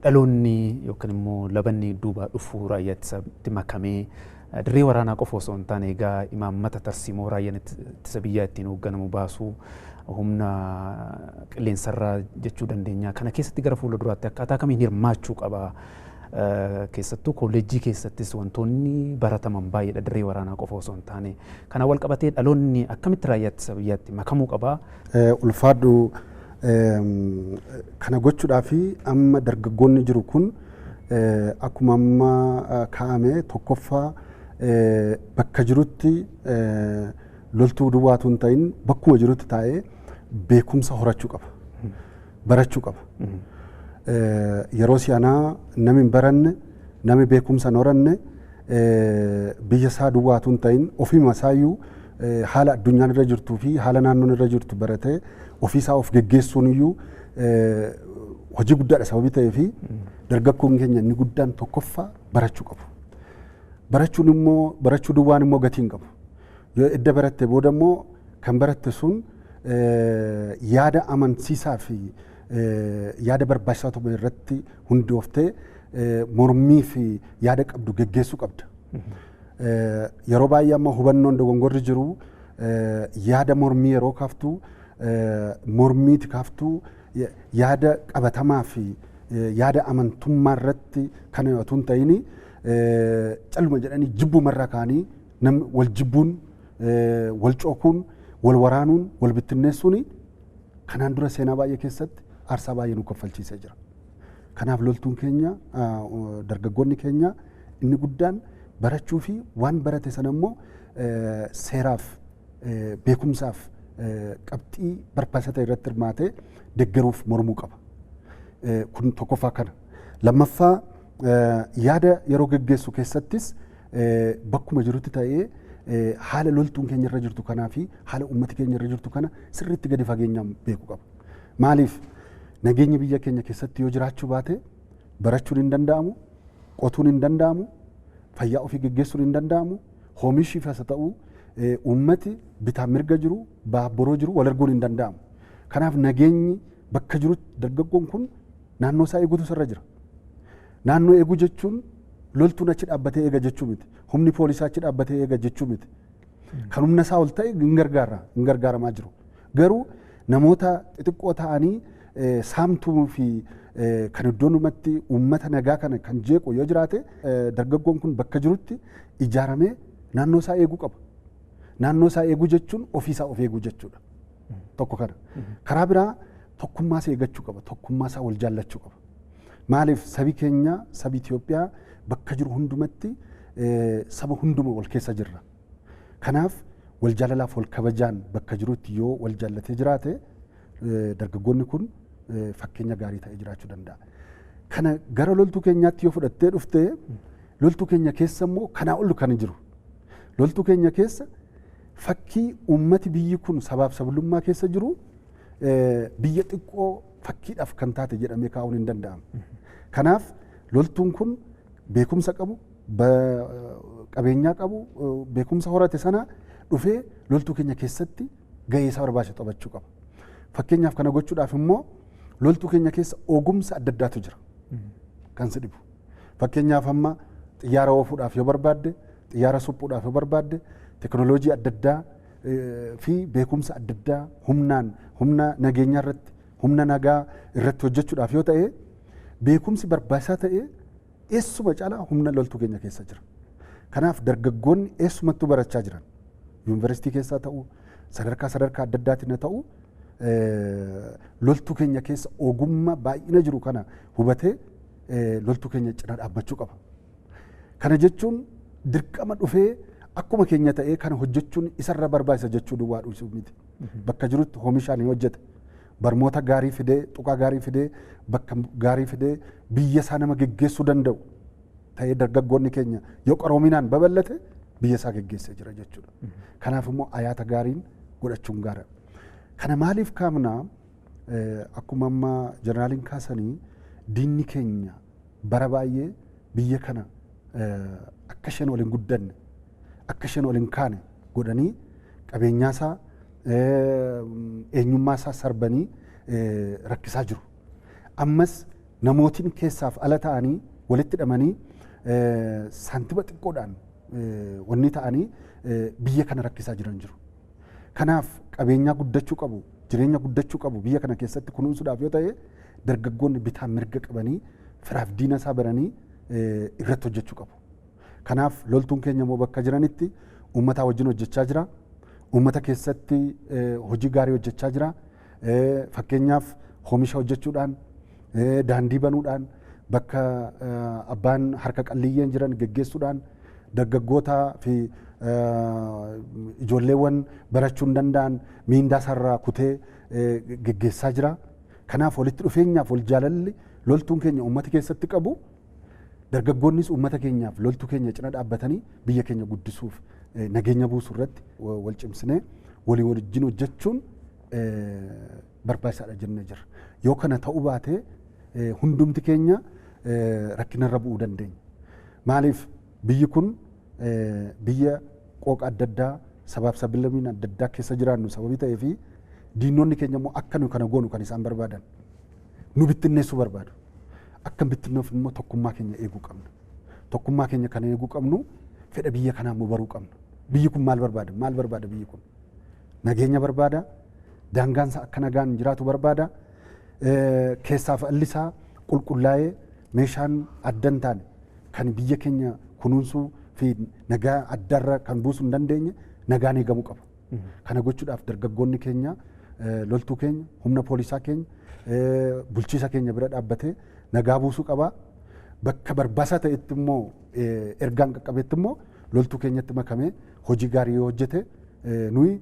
Dhaloonni yookiin immoo labanni duubaa dhufu raayyaa ittisaatti makamee dirree waraanaa qofa osoo hin taane egaa imaammata tarsiimoo raayyaan ittisa biyyaa ittiin hoogganamu baasuu humna qilleensarraa jechuu dandeenya. Kana keessatti gara fuula duraatti akkaataa kamiin hirmaachuu qaba? Keessattuu kolleejjii keessattis wantoonni barataman baay'eedha dirree waraanaa qofa osoo hin taane. Kana wal qabatee dhaloonni akkamitti raayyaa ittisa biyyaatti makamuu qaba? Ulfaadhu, kana gochuudhaaf amma dargaggoonni jiru kun akkuma amma kaa'ame tokkoffaa bakka jirutti loltuu duwwaatu hin ta'in bakkuma jirutti taa'ee beekumsa horachuu qaba. Barachuu qaba. Yeroo si'anaa namni hin baranne, namni beekumsa hin horanne biyya isaa duwwaatu hin ta'in ofiima isaayyuu haala addunyaan irra jirtuu fi haala naannoon irra jirtu baratee ofiisaa of geggeessuun iyyuu hojii guddaadha sababii ta'ee fi dargaggoon keenya inni guddaan tokkoffaa barachuu qabu. Barachuun immoo barachuu duwwaan immoo gatii hin qabu. Yoo edda baratte booda immoo kan baratte sun yaada amansiisaa fi yaada barbaachisaa ta'e irratti hundooftee mormii fi yaada qabdu geggeessuu qabda. Yeroo baay'ee amma hubannoon dogongorri jiru yaada mormii yeroo kaaftu mormiiti kaaftu yaada qabatamaa fi yaada amantummaa irratti kan otoo hin ta'in calluma jedhanii jibbumarraa ka'anii wal jibbuun, wal cookuun, wal waraanuun, wal bittinneessuun kanaan dura seenaa baay'ee keessatti aarsaa baay'ee nu kaffalchiisee jira. Kanaaf loltuun keenya, dargaggoonni keenya inni guddaan barachuu fi waan barate sana immoo seeraaf, beekumsaaf qabxii barbaachisaa ta'e irratti hirmaatee deeggaruuf mormuu qaba. Kun tokkoffaa kana. Lammaffaa, yaada yeroo geggeessu keessattis bakkuma jirutti ta'ee haala loltuun keenya irra jirtu kanaa fi haala uummati keenya irra jirtu kana sirriitti gadi fageenyaan beekuu qaba. Maaliif nageenya biyya keenya keessatti yoo jiraachuu baate barachuun hin danda'amu, qotuun hin danda'amu, fayyaa ofii geggeessuun hin danda'amu, oomishiif haa ta'u uummati bitaa mirga jiru, baabboroo jiru wal arguun hin danda'amu. Kanaaf nageenyi bakka jirutti dargaggoon kun naannoo isaa eeguutu irra jira. Naannoo eeguu jechuun loltuun achi dhaabbatee eega jechuu miti. Humni poolisaa achi dhaabbatee eega jechuu miti. Kan humna isaa ol ta'e hin gargaara, hin gargaaramaa jiru. Garuu namoota xixiqqoo ta'anii saamtuu fi kan iddoonumatti uummata nagaa kana kan jeequ yoo jiraate dargaggoon kun bakka jirutti ijaaramee naannoo isaa eeguu qaba. Naannoo isaa eeguu jechuun ofiisaa of eeguu jechuudha. Tokko kana. Karaa biraa tokkummaa isaa eeggachuu qaba. Tokkummaa isaa wal jaallachuu qaba. Maaliif sabi keenya, sabi Itoophiyaa bakka jiru hundumatti saba hunduma wal keessa jirra. Kanaaf wal jaalalaaf wal kabajaan bakka jirutti yoo wal jaallatee jiraate dargaggoonni kun fakkeenya gaarii ta'ee jiraachuu danda'a. Kana gara loltuu keenyaatti yoo fudhattee dhuftee loltuu keenya keessa immoo kanaa ol kan jiru. Loltuu keenya keessa fakkii uummati biyyi kun sabaaf sablammummaa keessa jiru biyya xiqqoo fakkiidhaaf kan taate jedhamee kaa'uun hin danda'amu. Kanaaf loltuun kun beekumsa qabu, qabeenyaa qabu, beekumsa horate sana dhufee loltuu keenya keessatti gahee isaa barbaachisu taphachuu qaba. Fakkeenyaaf kana gochuudhaaf immoo loltuu keenya keessa ogumsa adda addaatu jira kan si dhibu. Fakkeenyaaf amma xiyyaara oofuudhaaf yoo barbaadde, xiyyaara suphuudhaaf yoo barbaadde, teknooloojii adda addaa fi beekumsa adda addaa humnaan humna nageenyaa irratti, humna nagaa irratti hojjechuudhaaf yoo ta'e beekumsi barbaachisaa ta'e eessuma caalaa humna loltuu keenya keessa jira. Kanaaf dargaggoonni eessumattuu barachaa jiran yuunivarsiitii keessaa ta'u, sadarkaa sadarkaa adda addaatiin ta'u loltuu keenya keessa ogummaa baay'ina jiru kana hubatee loltuu keenya cina dhaabbachuu qaba. Kana jechuun dirqama dhufee akkuma keenya ta'ee kana hojjechuun isarra barbaachisa jechuu duwwaa dhiisuu miti. Bakka jirutti oomishaan hin hojjete. Barmoota gaarii fidee, tuqaa gaarii fidee, bakka gaarii fidee biyya isaa nama geggeessuu danda'u ta'ee dargaggoonni keenya yoo qaroominaan babal'ate biyya isaa geggeessee jira jechuudha. Kanaaf immoo ayaata gaariin godhachuun gaara. Kana maaliif kaafnaa akkuma amma jeneraaliin kaasanii diinni keenya bara baay'ee biyya kana akka isheen ol hin guddanne, akka isheen ol hin kaane godhanii qabeenyaa isaa, eenyummaa isaa sarbanii rakkisaa jiru. Ammas Namootiin keessaaf ala ta'anii walitti hidhamanii saantima xiqqoodhaan wanni ta'anii biyya kana rakkisaa jiran jiru. Kanaaf qabeenyaa guddachuu qabu, jireenya guddachuu qabu biyya kana keessatti kunuunsuudhaaf yoo ta'e dargaggoonni bitaa mirga qabanii firaaf diina isaa baranii irratti hojjechuu qabu. Kanaaf loltuun keenya immoo bakka jiranitti uummata wajjin hojjechaa jira. Uummata keessatti hojii gaarii hojjechaa jira. Fakkeenyaaf oomisha hojjechuudhaan, daandii banuudhaan, bakka abbaan harka qalliyyeen jiran geggeessuudhaan, dargaggoota fi ijoolleewwan barachuu hin danda'an miindaa isaarraa kutee geggeessaa jira. Kanaaf walitti dhufeenyaaf wal jaalalli loltuun keenya uummata keessatti qabu dargaggoonnis uummata keenyaaf loltuu keenya cina dhaabbatanii biyya keenya guddisuuf nageenya buusuu irratti wal cimsinee walii wajjin hojjechuun barbaachisaadha jennee jirra. Yoo kana ta'uu baate hundumti keenya rakkinarra bu'uu dandeenya. Maaliif biyyi kun biyya qooqa adda addaa sabaaf sablammiin adda addaa keessa jiraannu sababii ta'ee fi diinonni keenya immoo akka nu kana goonu kan isaan barbaadan nu bittinneessuu barbaadu. Akka bittinneef immoo tokkummaa keenya eeguu qabna. Tokkummaa keenya kana eeguu qabnu fedha biyya kanaa immoo baruu qabna. Biyyi kun maal barbaada? Maal barbaada biyyi kun? Nageenya barbaada. Daangaansa akka nagaan jiraatu barbaada. Keessaaf alli isaa qulqullaa'ee meeshaan adda hin taane kan biyya keenya kunuunsuu fi nagaa addaarra kan buusuu hin dandeenye nagaan eegamuu qaba. Kana gochuudhaaf dargaggoonni keenya loltuu keenya, humna poolisaa keenya, bulchiisa keenya bira dhaabbatee nagaa buusuu qaba. Bakka barbaachisaa ta'etti immoo ergaan qaqqabetti immoo loltuu keenyatti makamee hojii gaarii yoo hojjete nuyi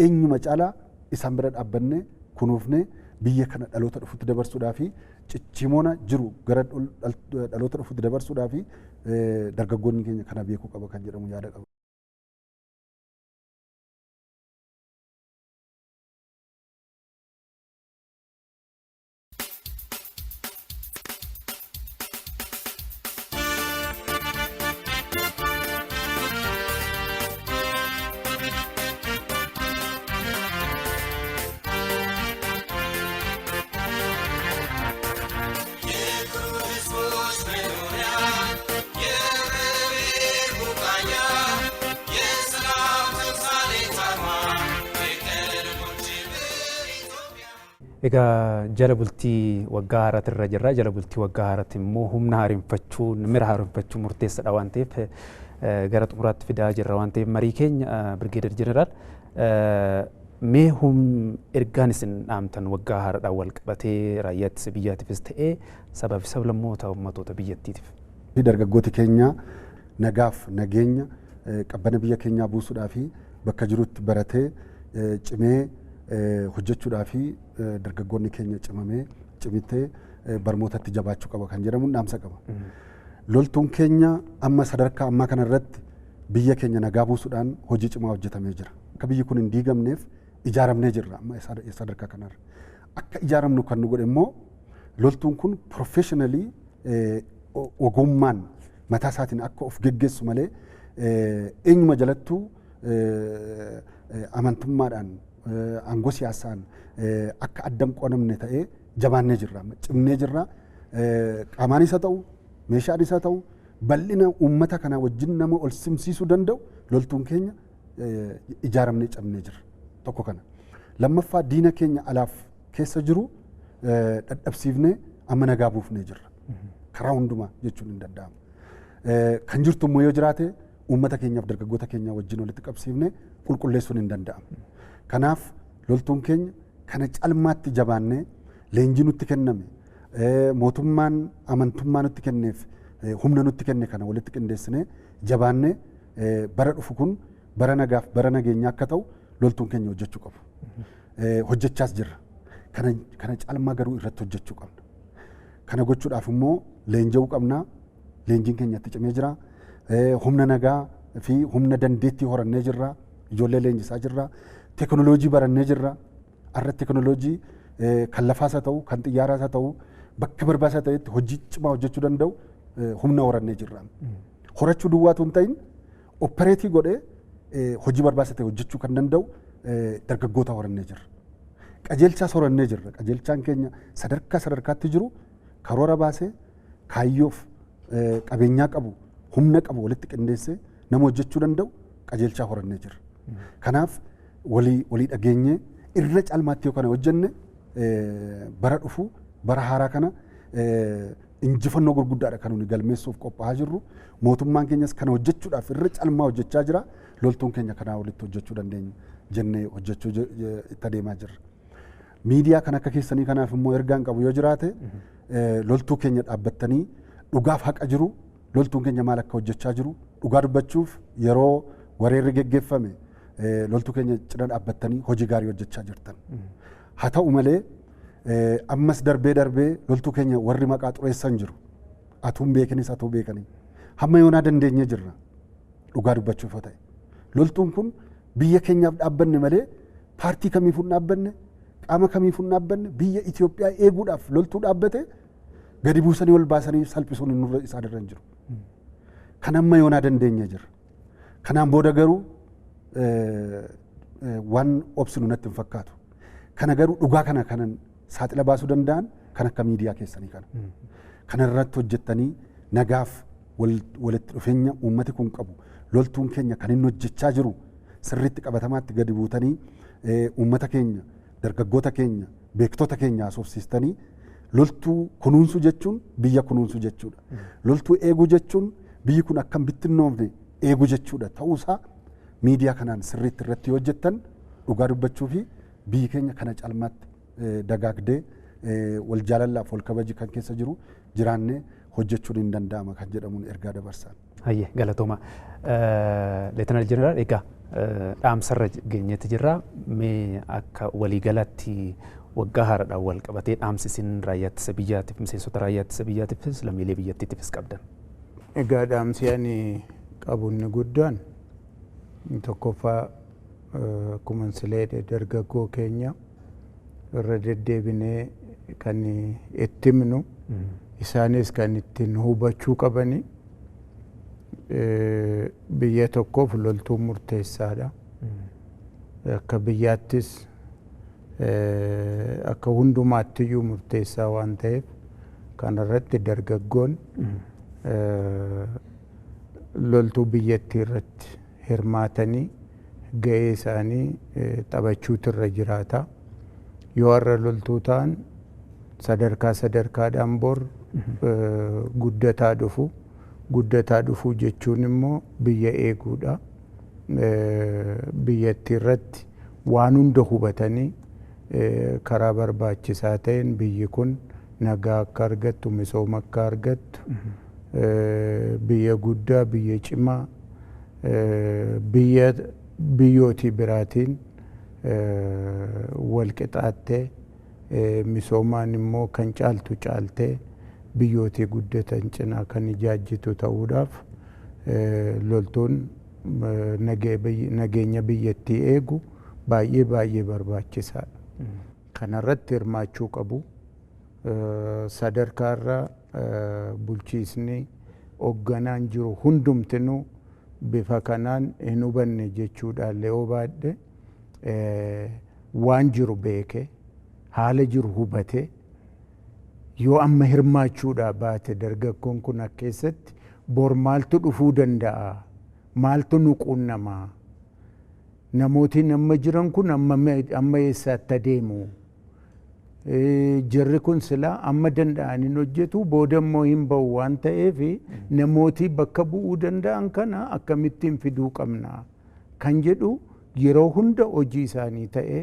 eenyuma caalaa isaan bira dhaabbannee kunuufnee biyya kana dhaloota dhufutti dabarsuudhaa fi ciccimoona jiru gara dhaloota dhufutti dabarsuudhaa fi dargaggoonni keenya kana beekuu qaba kan jedhamu yaada qaba. Egaa jala bultii waggaa haaraatti irra jirra. Jala bultii waggaa haaraatti immoo humna haaromfachuun, mira haaromfachuun murteessaadha waan ta'eef gara xumuraatti fidaa jirra waan ta'eef marii keenya Birgeedar Jeneraal mee ergaan isin dhaamtan waggaa haaraadhaan wal qabatee raayyaa ittisa biyyaatiifis ta'ee sabaa fi sablammoota uummattoota biyyattiitiif. Dargaggooti keenya nagaaf nageenya qabbana biyya keenyaa buusuudhaa fi bakka jirutti baratee cimee hojjechuudhaa fi dargaggoonni keenya cimamee cimittee barmootatti jabaachuu qaba kan jedhamu dhaamsa qaba. Loltuun keenya amma sadarkaa ammaa kanarratti biyya keenya nagaa buusuudhaan hojii cimaa hojjetamee jira. Akka biyyi kun hin diigamneef ijaaramnee jirra amma sadarkaa kanarra. Akka ijaaramnu kan nu godhe immoo loltuun kun professionally ogummaan mataa isaatiin akka of geggeessu malee eenyuma jalattuu amantummaadhaan aangoo siyaasaan akka adda hin qoodamne ta'ee jabaannee jirra, cimnee jirra. Qaamaanis haa ta'u, meeshaanis haa ta'u, bal'ina uummata kana wajjin nama ol simsiisuu danda'u loltuun keenya ijaaramnee cabnee jirra. Tokko kana. Lammaffaa diina keenya alaaf keessa jiru dadhabsiifnee amma nagaa buufnee jirra. Karaa hundumaa jechuun hin danda'amu. Kan jirtu immoo yoo jiraate uummata keenyaaf dargaggoota keenya wajjin walitti qabsiifnee qulqulleessuun hin danda'amu. Kanaaf loltuun keenya kana calmaatti jabaannee leenjii nutti kenname mootummaan amantummaa nutti kenneef humna nutti kenne kana walitti qindeessinee jabaannee bara dhufu kun bara nagaaf bara nageenyaa akka ta'u loltuun keenya hojjechuu qabu. Hojjechaas jirra. Kana caalmaa garuu irratti hojjechuu qabna. Kana gochuudhaaf immoo leenji'uu qabna. Leenjiin keenya itti cimee jira. Humna nagaa fi humna dandeettii horannee jirra. Ijoollee leenjisaa jirra. Teknooloojii barannee jirra. Har'a teknooloojii kan lafaas haa ta'u, kan xiyyaaraas haa ta'u, bakka barbaachisaa ta'etti hojii cimaa hojjechuu danda'u humna horannee jirra. Horachuu duwwaatu hin ta'in opereetii godhee hojii barbaachisaa ta'e hojjechuu kan danda'u dargaggoota horannee jirra. Qajeelchaas horannee jirra. Qajeelchaan keenya sadarkaa sadarkaatti jiru Karoora baasee kaayyoof qabeenyaa qabu humna qabu walitti qindeessee nama hojjechuu danda'u qajeelchaa horannee jirra. Kanaaf walii dhageenyee irra caalmaatti yoo kana hojjenne bara dhufu bara haaraa kana injifannoo gurguddaadha kan nuyi galmeessuuf qophaa'aa jirru. Mootummaan keenyas kana hojjechuudhaaf irra caalmaa hojjechaa jira. Loltuun keenya kanaa walitti hojjechuu dandeenya jennee hojjechuu itti adeemaa jirra. Miidiyaa kan akka keessanii kanaaf immoo ergaan qabu yoo jiraate loltuu keenya dhaabbattanii dhugaaf haqa jiru loltuun keenya maal akka hojjechaa jiru dhugaa dubbachuuf yeroo wareerri geggeeffame loltuu keenya cina dhaabbattanii hojii gaarii hojjechaa jirtan. Haa ta'u malee ammas darbee darbee loltuu keenya warri maqaa xureessan jiru. Atuun beekanis atuu beekanii. Hamma yoonaa dandeenye jirra dhugaa dubbachuuf yoo ta'e. Loltuun kun biyya keenyaaf dhaabbanne malee paartii kamiifuu hin dhaabbanne qaama kamiifuu hin dhaabbanne biyya Itoophiyaa eeguudhaaf loltuu dhaabbate gadi buusanii ol baasanii salphisuun nurra isaan irra hin jiru. Kan amma yoonaa dandeenye jirra. Kanaan booda garuu waan obsinu natti hin fakkaatu. Kana garuu dhugaa kana kanan saaxila baasuu danda'an kan akka miidiyaa keessanii kana. Kana irratti hojjettanii nagaaf walitti dhufeenya uummati kun qabu loltuun keenya kan inni hojjechaa jiru sirriitti qabatamaatti gadi buutanii uummata keenya dargaggoota keenya beektota keenya haasofsiistanii loltuu kunuunsuu jechuun biyya kunuunsuu jechuudha. Loltuu eeguu jechuun biyyi kun akka hin bittinnoofne eeguu jechuudha. Ta'uusaa miidiyaa kanaan sirriitti irratti hojjettan dhugaa dubbachuu fi biyyi keenya kana caalmaatti dagaagdee wal jaalallaaf wal kabaji kan keessa jiru jiraannee hojjechuun hin danda'ama kan jedhamuun ergaa dabarsan. Hayyee galatooma. Leetanaal Jeneraal egaa dhaamsarra geenyetti jirra. Mee akka waliigalaatti waggaa haaraadhaan wal qabatee dhaamsi isin raayyaa ittisa biyyaatiif miseensota raayyaa ittisa biyyaatiifis lammiilee biyyattiitiifis qabdan. Egaa dhaamsi ani qabu inni guddaan tokkoffaa akkuma sileedhe dargaggoo keenya irra deddeebinee kan itti himnu isaanis kan ittiin hubachuu qabani biyya tokkoof loltuun murteessaadha. Akka biyyaattis akka hundumaattiyyuu murteessaa waan ta'eef kanarratti dargaggoon loltuu biyyattii irratti hirmaatanii ga'ee isaanii taphachuutu irra jiraata. Yoo har'a loltuu ta'an sadarkaa sadarkaadhaan bor guddataa dhufu. Guddataa dhufuu jechuun immoo biyya eeguudha. Biyyattii irratti waan hunda hubatanii karaa barbaachisaa ta'een biyyi kun nagaa akka argattu, misooma akka argattu, biyya guddaa, biyya cimaa, biyya biyyootii biraatiin wal qixaattee misoomaan immoo kan caaltu caaltee biyyootii guddatan cinaa kan ijaajjitu ta'uudhaaf loltuun nageenya biyyattii eegu baay'ee baay'ee barbaachisaadha. Kanarratti hirmaachuu qabu. Sadarkaarra bulchiisni hoogganaan jiru hundumtinuu bifa kanaan hin hubanne jechuudhaan yoo baadhe waan jiru beeke haala jiru hubate yoo amma hirmaachuudhaa baate dargaggoon kun akka keessatti bor maaltu dhufuu danda'a? Maaltu nu quunnamaa? Namootiin amma jiran kun amma eessaatti adeemu? Jarri kun silaa amma danda'an hin hojjetu booda immoo hin ba'u waan ta'eef namootii bakka bu'uu danda'an kana akkamittiin fiduu qabna kan jedhu yeroo hunda hojii isaanii ta'ee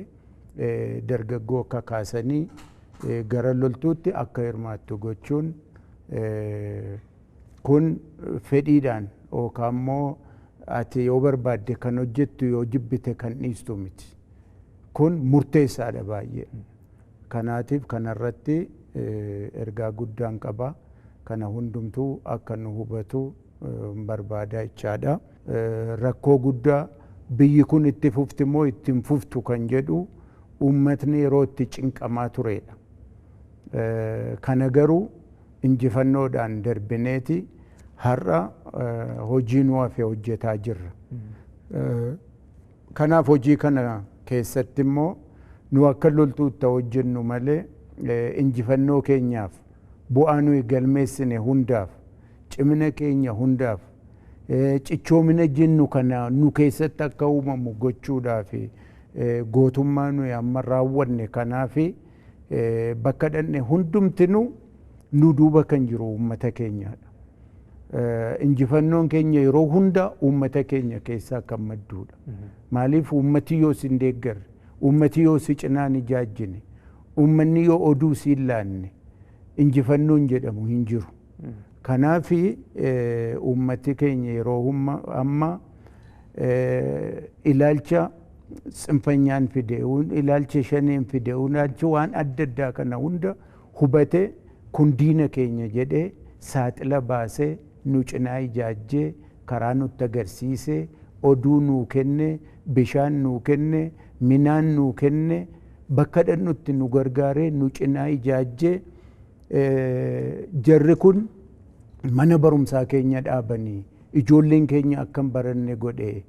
dargaggoo akka kaasanii gara loltuutti akka hirmaattu gochuun kun fedhiidhaan yookaan immoo ati yoo barbaadde kan hojjettu yoo jibbite kan dhiistu miti. Kun murteessaadha baay'ee. Kanaatiif kanarratti ergaa guddaan qaba. Kana hundumtuu akka nu hubatu barbaada jechaadha. Rakkoo guddaa biyyi kun itti fufti moo itti hin fuftu kan jedhu uummatni yeroo itti cinqamaa turedha. Kana garuu injifannoodhaan darbineeti har'a hojii nu hafe hojjetaa jirra. Kanaaf hojii kana keessatti immoo nu akka loltuutti hojjennu malee injifannoo keenyaaf Bu'aa nuyi galmeessine hundaaf, cimina keenya hundaaf, cichoomina jennu kana nu keessatti akka uumamu gochuudhaaf, gootummaa nuyi amma raawwanne kanaaf bakka dhanne hundumtinuu nu duuba kan jiru uummata keenyaadha. Injifannoon keenya yeroo hunda uummata keenya keessaa kan madduudha. Maaliif uummati yoo si hin deeggarre, uummati yoo si cinaan ijaajjine, uummanni yoo oduu si hin laanne injifannoon jedhamu hin jiru. Kanaaf uummati keenya yeroo amma ilaalcha tsinfanyaan fide, ilaalcha shaneen fide, ilaalcha waan adda addaa kana hunda hubatee kun diina keenya jedhee saaxila baasee nu cinaa ijaajjee karaa nutti agarsiisee oduu nuu kenne, bishaan nuu kenne, minaan nuu kenne, bakka dhannutti nu gargaaree nu cinaa ijaajjee jarri kun mana barumsaa keenya dhaabanii ijoolleen keenya akka hin baranne godhee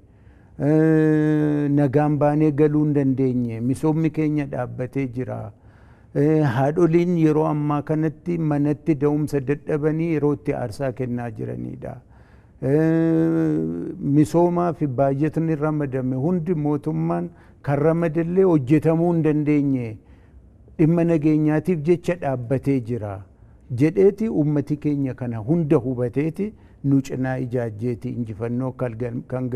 nagaan baanee galuu hin dandeenye, misoomni keenya dhaabbatee jira. Haadholiin yeroo ammaa kanatti manatti da'umsa dadhabanii yeroo itti aarsaa kennaa jiranidha. Misoomaa fi baajatni ramadame hundi mootummaan kan ramadellee hojjetamuu hin dandeenye dhimma nageenyaatiif jecha dhaabbatee jira. Jedheeti uummati keenya kana hunda hubateeti nu cinaa ijaajjeeti injifannoo kan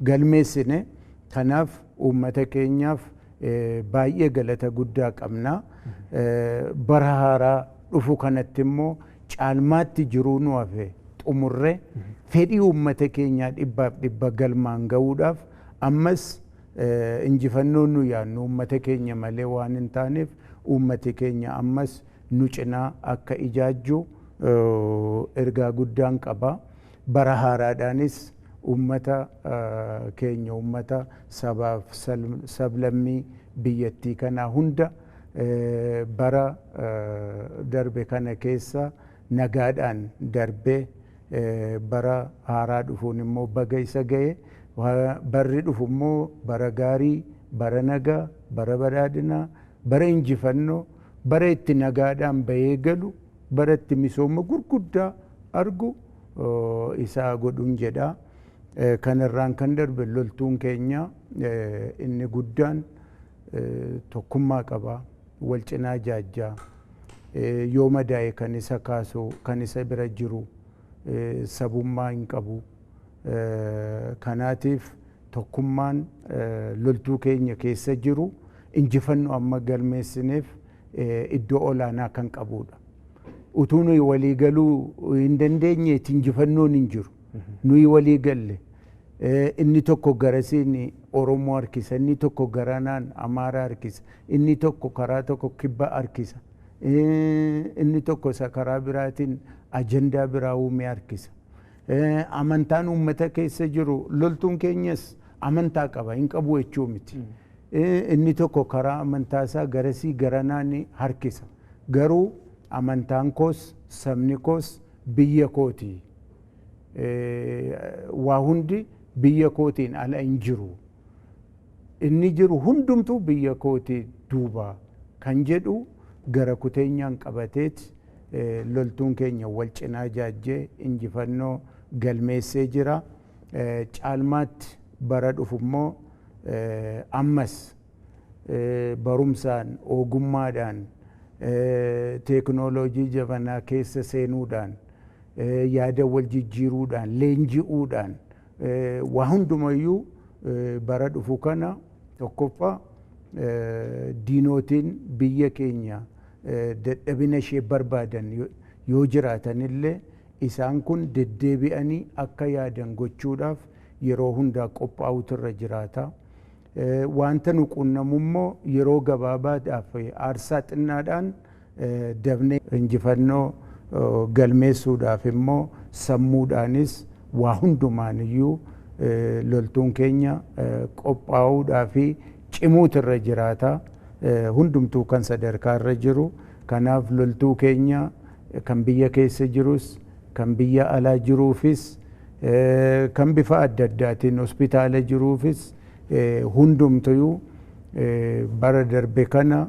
galmeessine. Kanaaf uummata keenyaaf baay'ee galata guddaa qabna. Bara haaraa dhufu kanatti immoo caalmaatti jiruu nu hafe xumurre fedhii uummata keenyaa dhibbaaf dhibba galmaan ga'uudhaaf ammas injifannoon nu yaadnu uummata keenya malee waan hin taaneef uummati keenya ammas nu cinaa akka ijaajju ergaa guddaan qaba. Bara haaraadhaanis uummata keenya uummata sabaaf sablammii biyyattii kanaa hunda bara darbe kana keessa nagaadhaan darbee bara haaraa dhufuun immoo baga isa ga'e, barri dhufu immoo bara gaarii, bara nagaa, bara badhaadhinaa, bara injifannoo, bara itti nagaadhaan bahee galu, bara itti misooma gurguddaa argu isaa godhuun jedha. Kanarraan kan darbe loltuun keenya inni guddaan tokkummaa qaba, wal cinaa jaajjaa, yoo madaa'e kan isa kaasu, kan isa bira jiru sabummaa hin qabu. Kanaatiif tokkummaan loltuu keenya keessa jiru injifannoo amma galmeessineef iddoo olaanaa kan qabudha. Utuu nuyi walii galuu hin dandeenyeeti injifannoon hin jiru. Nuyi walii galle inni tokko garasiin Oromoo harkisa, inni tokko garanaan Amaara harkisa, inni tokko karaa tokko kibba harkisa, inni tokko isa karaa biraatiin ajandaa biraa uumee harkisa. Amantaan uummata keessa jiru loltuun keenyas amantaa qaba, hin qabu jechuu miti. Inni tokko karaa amantaa isaa garasii garanaan harkisa. Garuu amantaan koos sabni koos biyya kooti. Waa hundi biyya kootiin ala hin jiru. Inni jiru hundumtuu biyya kooti duuba kan jedhu gara kuteenyaan qabateeti loltuun keenya wal cinaa jaajjee injifannoo galmeessee jira. Caalmaatti bara dhufu immoo ammas barumsaan, ogummaadhaan, teeknooloojii jabanaa keessa seenuudhaan, yaada wal jijjiiruudhaan, leenji'uudhaan waa hundumayyuu bara dhufu kana tokkoffaa diinootiin biyya keenya dadhabina ishee barbaadan yoo jiraatanillee isaan kun deddeebi'anii akka yaadan gochuudhaaf yeroo hundaa qophaa'utu irra jiraata. Wanta nu qunnamu immoo yeroo gabaabaadhaaf aarsaa xinnaadhaan dabnee injifannoo galmeessuudhaaf immoo sammuudhaanis waa hundumaan iyyuu loltuun keenya qophaa'uudhaa fi cimuutu irra jiraata. Hundumtuu kan sadarkaa irra jiru. Kanaaf loltuu keenya kan biyya keessa jirus, kan biyya alaa jiruufis, kan bifa adda addaatiin hospitaala jiruufis hundumtuu bara darbe kana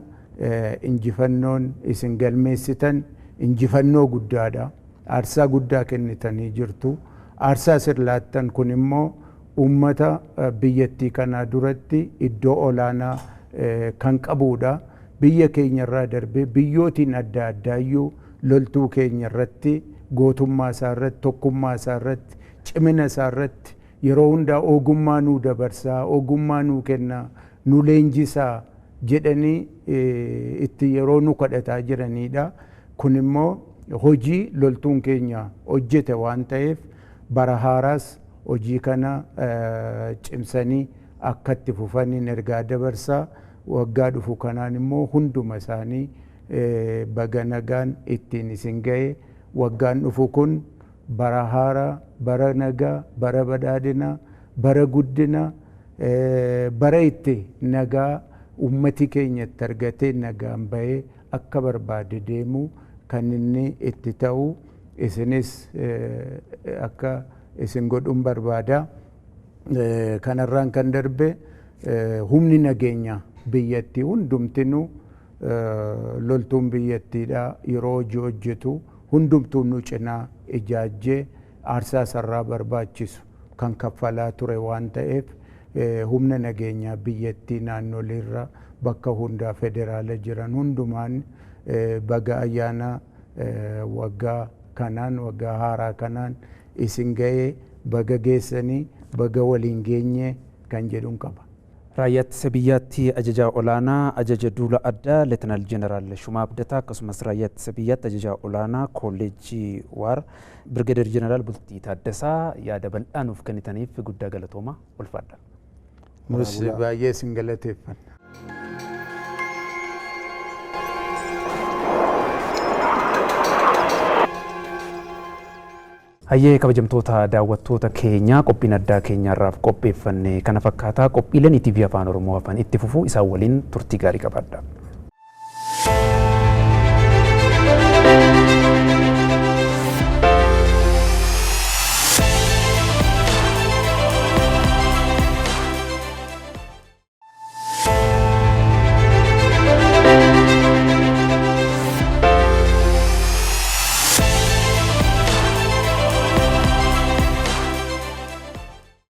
injifannoon isin galmeessitan Injifannoo guddaadha. Aarsaa guddaa kennitanii jirtu. Aarsaa isin laattan kun immoo uummata biyyattii kanaa duratti iddoo olaanaa kan qabudha. Biyya keenyarraa darbee biyyootiin adda addaayyuu loltuu keenya irratti, gootummaa isaa irratti, tokkummaa isaa irratti, cimina isaa irratti yeroo hundaa ogummaa nuu dabarsaa, ogummaa nuu kennaa, nu leenjisaa jedhanii itti yeroo nu kadhataa jiranidha. Kun immoo hojii loltuun keenya hojjete waan ta'eef bara haaraas hojii kana cimsanii akka itti fufaniin ergaa dabarsaa. Waggaa dhufu kanaan immoo hunduma isaanii baga nagaan ittiin isin ga'e. Waggaan dhufu kun bara haaraa, bara nagaa, bara badhaadhinaa, bara guddinaa, bara itti nagaa ummati keenya itti argatee nagaan bahee akka barbaade deemu kan inni itti ta'u isinis akka isin godhuun barbaada. Kanarraan kan darbe humni nageenyaa biyyattii hundumtinuu, loltuun biyyattiidha yeroo hojii hojjetu hundumtuu nu cinaa ijaajjee aarsaa sarraa barbaachisu kan kaffalaa ture waan ta'eef, humna nageenyaa biyyattii naannoleerra bakka hundaa federaala jiran hundumaan baga ayyaana waggaa kanaan, waggaa haaraa kanaan isin ga'ee, baga geessanii, baga waliin geenye kan jedhuun qaba. Raayyaa Ittisa Biyyaatti Ajajaa Olaanaa Ajaja Duula Addaa Leetinaal Jeneraal Shumaa Abdataa, akkasumas Raayyaa Ittisa Biyyaatti Ajajaa Olaanaa Kolleejjii Waar Birgadeer Jeneraal Bultii Taaddasaa, yaada bal'aa nuuf kennitaniif guddaa galatooma, ulfaadha. Nus baay'ee isin galateeffanna. Hayyee, kabajamtoota daawwattoota keenyaa, qophiin addaa keenyaarraaf qopheeffanne kana fakkaataa. Qophiileen ETV Afaan Oromoo hafan itti fufuu isaan waliin turtii gaarii qabaadha.